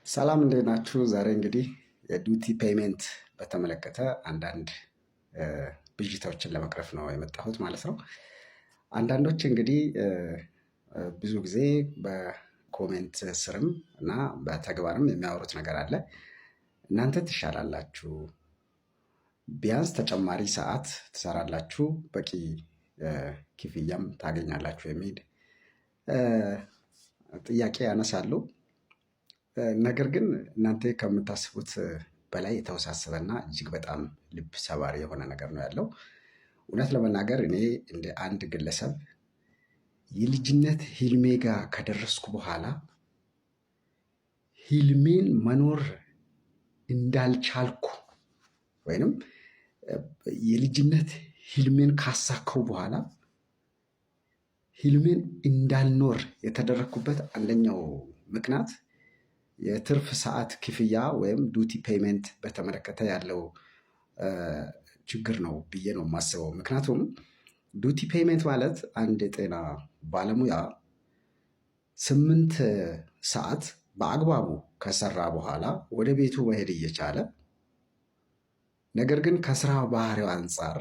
ሰላም፣ እንዴት ናችሁ? ዛሬ እንግዲህ የ duty payment በተመለከተ አንዳንድ ብዥታዎችን ለመቅረፍ ነው የመጣሁት ማለት ነው። አንዳንዶች እንግዲህ ብዙ ጊዜ በ comment ስርም እና በተግባርም የሚያወሩት ነገር አለ። እናንተ ትሻላላችሁ፣ ቢያንስ ተጨማሪ ሰዓት ትሰራላችሁ፣ በቂ ክፍያም ታገኛላችሁ የሚል ጥያቄ ያነሳሉ። ነገር ግን እናንተ ከምታስቡት በላይ የተወሳሰበና እጅግ በጣም ልብ ሰባሪ የሆነ ነገር ነው ያለው። እውነት ለመናገር እኔ እንደ አንድ ግለሰብ የልጅነት ህልሜ ጋር ከደረስኩ በኋላ ህልሜን መኖር እንዳልቻልኩ ወይንም የልጅነት ህልሜን ካሳካው በኋላ ህልሜን እንዳልኖር የተደረግኩበት አንደኛው ምክንያት የትርፍ ሰዓት ክፍያ ወይም duty payment በተመለከተ ያለው ችግር ነው ብዬ ነው የማስበው። ምክንያቱም duty payment ማለት አንድ የጤና ባለሙያ 8 ሰዓት በአግባቡ ከሰራ በኋላ ወደ ቤቱ መሄድ እየቻለ፣ ነገር ግን ከስራ ባህሪው አንጻር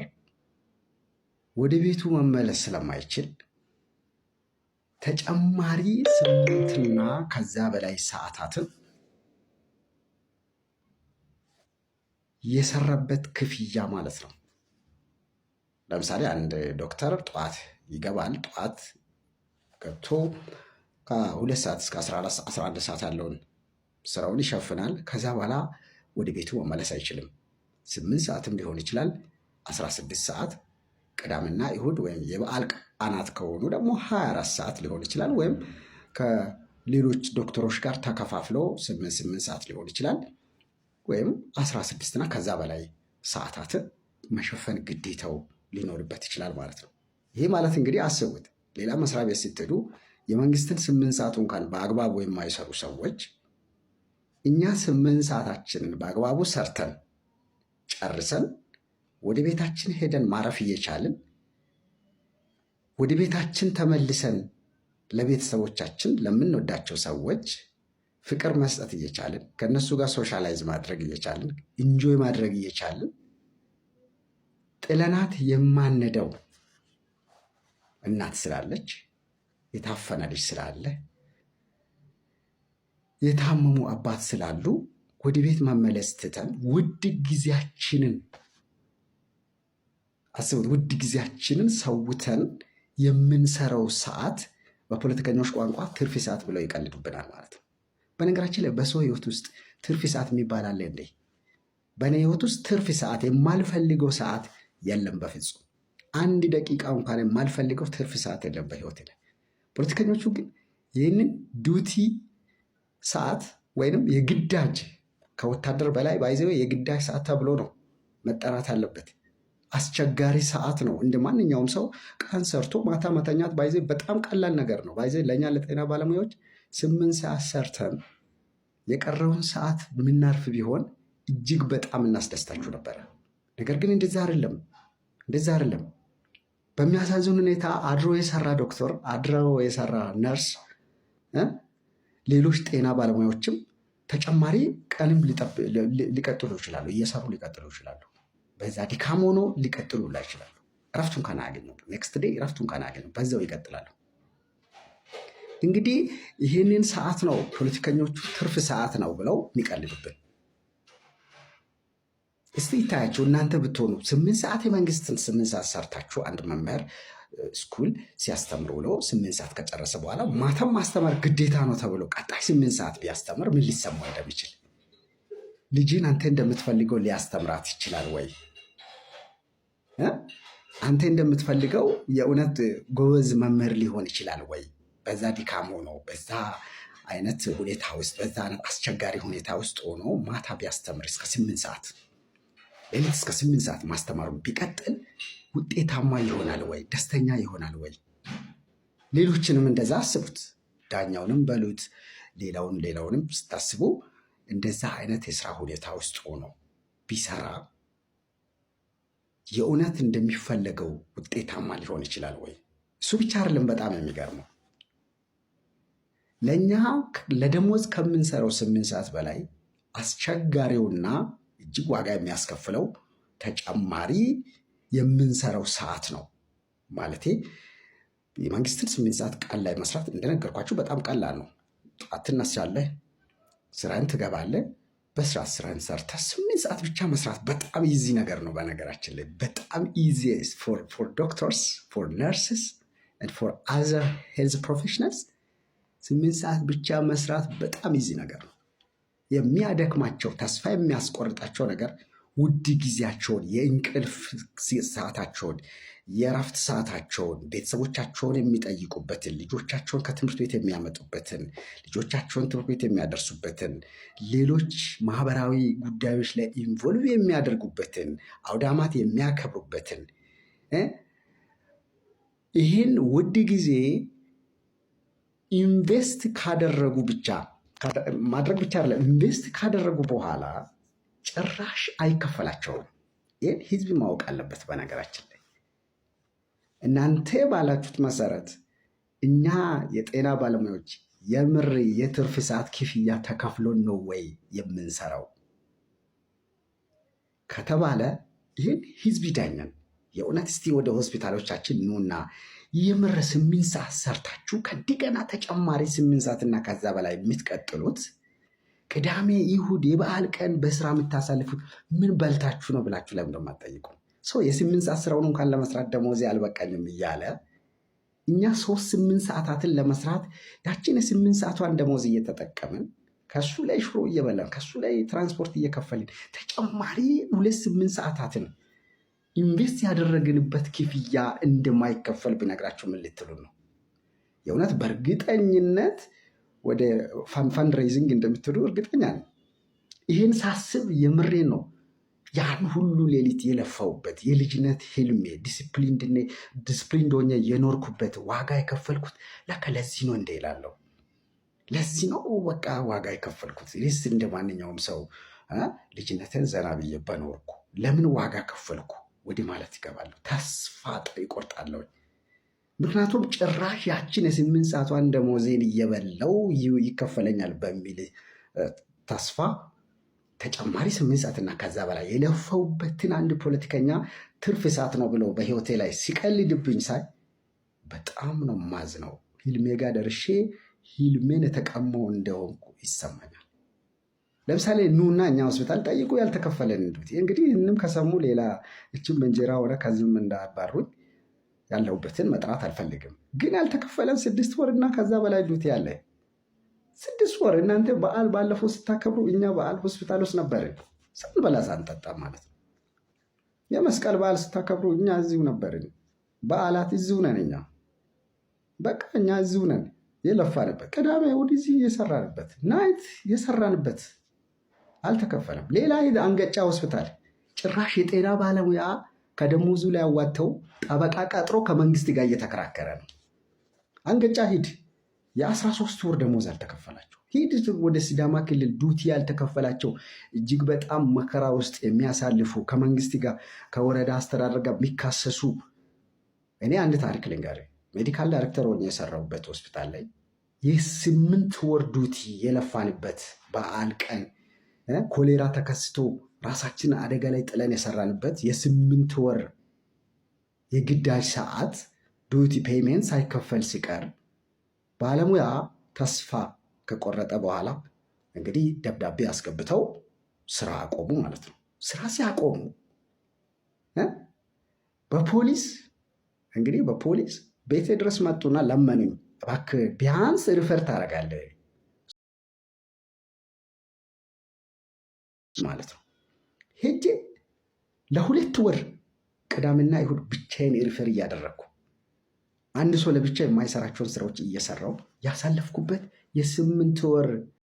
ወደ ቤቱ መመለስ ስለማይችል ተጨማሪ 8ና ከዛ በላይ ሰዓታትን የሰራበት ክፍያ ማለት ነው። ለምሳሌ አንድ ዶክተር ጠዋት ይገባል። ጠዋት ገብቶ ከ2 ሰዓት እስከ 11 ሰዓት ያለውን ስራውን ይሸፍናል። ከዛ በኋላ ወደ ቤቱ መመለስ አይችልም። 8 ሰዓትም ሊሆን ይችላል፣ 16 ሰዓት፣ ቅዳምና እሁድ ወይም የበዓል ቀናት ከሆኑ ደግሞ 24 ሰዓት ሊሆን ይችላል። ወይም ከሌሎች ዶክተሮች ጋር ተከፋፍለው 8 8 ሰዓት ሊሆን ይችላል። ወይም 16 እና ከዛ በላይ ሰዓታትን መሸፈን ግዴታው ሊኖርበት ይችላል ማለት ነው። ይህ ማለት እንግዲህ አስቡት፣ ሌላ መስሪያ ቤት ስትሄዱ የመንግስትን 8 ሰዓቱ እንኳን በአግባቡ የማይሰሩ ሰዎች እኛ 8 ሰዓታችንን በአግባቡ ሰርተን ጨርሰን ወደ ቤታችን ሄደን ማረፍ እየቻልን፣ ወደ ቤታችን ተመልሰን ለቤተሰቦቻችን፣ ለምንወዳቸው ሰዎች ፍቅር መስጠት እየቻልን፣ ከእነሱ ጋር socialize ማድረግ እየቻልን፣ enjoy ማድረግ እየቻልን፣ ጥለናት የማንሄደው እናት ስላለች፣ የታፈነ ልጅ ስላለ፣ የታመሙ አባት ስላሉ ወደ ቤት መመለስ ትተን ውድ ጊዜያችንን፣ አስቡት፣ ውድ ጊዜያችንን ሰውተን የምንሰራው ሰዓት በፖለቲከኞች ቋንቋ ትርፍ ሰዓት ብለው ይቀልዱብናል ማለት ነው። በነገራችን ላይ በሰው ህይወት ውስጥ ትርፍ ሰዓት የሚባል አለ እንዴ? በእኔ ህይወት ውስጥ ትርፍ ሰዓት፣ የማልፈልገው ሰዓት የለም በፍጹም። አንድ ደቂቃ እንኳን የማልፈልገው ትርፍ ሰዓት የለም በህይወት ላይ። ፖለቲከኞቹ ግን ይህንን duty ሰዓት ወይንም የግዳጅ፣ ከወታደር በላይ by the way የግዳጅ ሰዓት ተብሎ ነው መጠራት አለበት። አስቸጋሪ ሰዓት ነው። እንደ ማንኛውም ሰው ቀን ሰርቶ ማታ መተኛት by the way በጣም ቀላል ነገር ነው። By the way ለእኛ ለጤና ባለሙያዎች 8 ሰዓት ሰርተን የቀረውን ሰዓት የምናርፍ ቢሆን እጅግ በጣም እናስደስታችሁ ነበረ። ነገር ግን እንደዛ አይደለም፣ እንደዛ አይደለም። በሚያሳዝን ሁኔታ አድሮ የሰራ ዶክተር፣ አድሮ የሰራ ነርስ፣ ሌሎች ጤና ባለሙያዎችም ተጨማሪ ቀንም ሊቀጥሉ ይችላሉ፣ እየሰሩ ሊቀጥሉ ይችላሉ። በዛ ድካም ሆኖ ሊቀጥሉ ይችላሉ። እረፍቱን እንኳን አያገኙም። Next day እረፍቱን እንኳን አያገኙም። በዛው ይቀጥላሉ። እንግዲህ ይህንን ሰዓት ነው ፖለቲከኞቹ ትርፍ ሰዓት ነው ብለው የሚቀልዱብን። እስቲ ይታያችሁ፣ እናንተ ብትሆኑ 8 ሰዓት፣ የመንግስትን 8 ሰዓት ሰርታችሁ፣ አንድ መምህር school ሲያስተምር ውሎ 8 ሰዓት ከጨረሰ በኋላ ማታም ማስተማር ግዴታ ነው ተብሎ ቀጣይ 8 ሰዓት ቢያስተምር ምን ሊሰማው እንደሚችል፣ ልጅን አንተ እንደምትፈልገው ሊያስተምራት ይችላል ወይ? አንተ እንደምትፈልገው የእውነት ጎበዝ መምህር ሊሆን ይችላል ወይ? በዛ ድካም ሆኖ፣ በዛ አይነት ሁኔታ ውስጥ፣ በዛ አይነት አስቸጋሪ ሁኔታ ውስጥ ሆኖ ማታ ቢያስተምር እስከ 8 ሰዓት፣ ሌሊት እስከ 8 ሰዓት ማስተማሩን ቢቀጥል ውጤታማ ይሆናል ወይ? ደስተኛ ይሆናል ወይ? ሌሎችንም እንደዛ አስቡት። ዳኛውንም በሉት፣ ሌላውን ሌላውንም ስታስቡ እንደዛ አይነት የስራ ሁኔታ ውስጥ ሆኖ ቢሰራ የእውነት እንደሚፈለገው ውጤታማ ሊሆን ይችላል ወይ? እሱ ብቻ አይደለም። በጣም የሚገርመው ለእኛ ለደሞዝ ከምንሰራው 8 ሰዓት በላይ አስቸጋሪውና እጅግ ዋጋ የሚያስከፍለው ተጨማሪ የምንሰራው ሰዓት ነው። ማለቴ የመንግስትን 8 ሰዓት ቀን ላይ መስራት እንደነገርኳችሁ በጣም ቀላል ነው። ጠዋት ትነሳለህ፣ ስራህን ትገባለህ። በስራ ስራህን ሰርተህ 8 ሰዓት ብቻ መስራት በጣም easy ነገር ነው። በነገራችን ላይ በጣም easy for doctors, for nurses, for other health professionals። 8 ሰዓት ብቻ መስራት በጣም easy ነገር ነው። የሚያደክማቸው፣ ተስፋ የሚያስቆርጣቸው ነገር ውድ ጊዜያቸውን፣ የእንቅልፍ ሰዓታቸውን፣ የእረፍት ሰዓታቸውን፣ ቤተሰቦቻቸውን የሚጠይቁበትን፣ ልጆቻቸውን ከትምህርት ቤት የሚያመጡበትን፣ ልጆቻቸውን ትምህርት ቤት የሚያደርሱበትን፣ ሌሎች ማህበራዊ ጉዳዮች ላይ involve የሚያደርጉበትን፣ አውዳማት የሚያከብሩበትን ይህን ውድ ጊዜ invest ካደረጉ ብቻ ማድረግ ብቻ አይደለም፣ invest ካደረጉ በኋላ ጭራሽ አይከፈላቸውም። ይህን ህዝብ ማወቅ አለበት። በነገራችን ላይ እናንተ ባላችሁት መሰረት እኛ የጤና ባለሙያዎች የምር የትርፍ ሰዓት ክፍያ ተከፍሎን ነው ወይ የምንሰራው ከተባለ ይህን ህዝብ ይዳኘን። የእውነት እስቲ ወደ ሆስፒታሎቻችን ኑና የምር 8 ሰዓት ሰርታችሁ ከእንደገና ተጨማሪ 8 ሰዓትና ከዛ በላይ የምትቀጥሉት፣ ቅዳሜ፣ እሁድ፣ የበዓል ቀን በስራ የምታሳልፉት ምን በልታችሁ ነው ብላችሁ ለምን እንደማትጠይቁ? ሰው የ8 ሰዓት ስራውን እንኳን ለመስራት ደሞዜ አልበቃኝም እያለ እኛ ሶስት 8 ሰዓታትን ለመስራት ያችን የ8 ሰዓቷን ደሞዝ እየተጠቀምን፣ ከሱ ላይ ሽሮ እየበላን፣ ከሱ ላይ ትራንስፖርት እየከፈልን፣ ተጨማሪ ሁለት 8 ሰዓታትን invest ያደረግንበት ክፍያ እንደማይከፈል ብነግራችሁ ምን ልትሉ ነው? የእውነት በእርግጠኝነት ወደ fundraising እንደምትሄዱ እርግጠኛ ነኝ። ይህን ሳስብ የምሬን ነው። ያን ሁሉ ሌሊት የለፋሁበት የልጅነት ህልሜ፣ disciplined ሆኜ የኖርኩበት፣ ዋጋ የከፈልኩት ለካ ለዚህ ነው እንደ ይላለሁ። ለዚህ ነው በቃ ዋጋ የከፈልኩት። ይህስ እንደ ማንኛውም ሰው ልጅነትን ዘና ብዬ በኖርኩ ለምን ዋጋ ከፈልኩ ወደ ማለት ይገባለሁ። ተስፋ ይቆርጣለሁ። ምክንያቱም ጭራሽ ያችን የ8 ሰዓቷን ደሞዜን እየበላው ይከፈለኛል በሚል ተስፋ ተጨማሪ 8 ሰዓትና ከዛ በላይ የለፋሁበትን አንድ ፖለቲከኛ ትርፍ ሰዓት ነው ብሎ በህይወቴ ላይ ሲቀልድብኝ ሳይ በጣም ነው ማዝነው። ህልሜ ጋር ደርሼ ህልሜን የተቀማው እንደሆንኩ ይሰማኛል። ለምሳሌ ኑና እኛ ሆስፒታል ጠይቁ ያልተከፈለን duty። እንግዲህ ይህንም ከሰሙ ሌላ እችም በእንጀራ ሆነ ከዚህም እንዳባሩኝ ያለሁበትን መጥራት አልፈልግም። ግን ያልተከፈለን 6 ወር እና ከዛ በላይ duty አለ። 6 ወር። እናንተ በዓል ባለፈው ስታከብሩ እኛ በዓል ሆስፒታል ውስጥ ነበርን፣ ሳንበላ ሳንጠጣ ማለት ነው። የመስቀል በዓል ስታከብሩ እኛ እዚሁ ነበርን። በዓላት እዚሁ ነን እኛ። በቃ እኛ እዚሁ ነን። የለፋንበት ቅዳሜ እሑድ እዚህ የሰራንበት፣ night የሰራንበት አልተከፈለም። ሌላ አንገጫ ሆስፒታል ጭራሽ የጤና ባለሙያ ከደሞዙ ላይ አዋጥተው ጠበቃ ቀጥሮ ከመንግስት ጋር እየተከራከረ ነው። አንገጫ ሂድ፣ የ13 ወር ደሞዝ አልተከፈላቸው። ሂድ ወደ ሲዳማ ክልል፣ duty ያልተከፈላቸው፣ እጅግ በጣም መከራ ውስጥ የሚያሳልፉ፣ ከመንግስት ጋር ከወረዳ አስተዳደር ጋር የሚካሰሱ። እኔ አንድ ታሪክ ልንገርህ። Medical director ሆኜ የሰራሁበት ሆስፒታል ላይ የ8 ወር duty የለፋንበት፣ በዓል ቀን ኮሌራ ተከስቶ ራሳችንን አደጋ ላይ ጥለን የሰራንበት የ8 ወር የግዳጅ ሰዓት duty payment ሳይከፈል ሲቀር ባለሙያ ተስፋ ከቆረጠ በኋላ እንግዲህ ደብዳቤ አስገብተው ስራ አቆሙ ማለት ነው። ስራ ሲያቆሙ በፖሊስ እንግዲህ በፖሊስ ቤቴ ድረስ መጡና ለመኑኝ። እባክህ ቢያንስ refer ታደርጋለህ ማለት ነው። ሄጄ ለ2 ወር ቅዳሜና እሑድ ብቻዬን refer እያደረግኩ፣ አንድ ሰው ለብቻ የማይሰራቸውን ስራዎች እየሰራው ያሳለፍኩበት የ8 ወር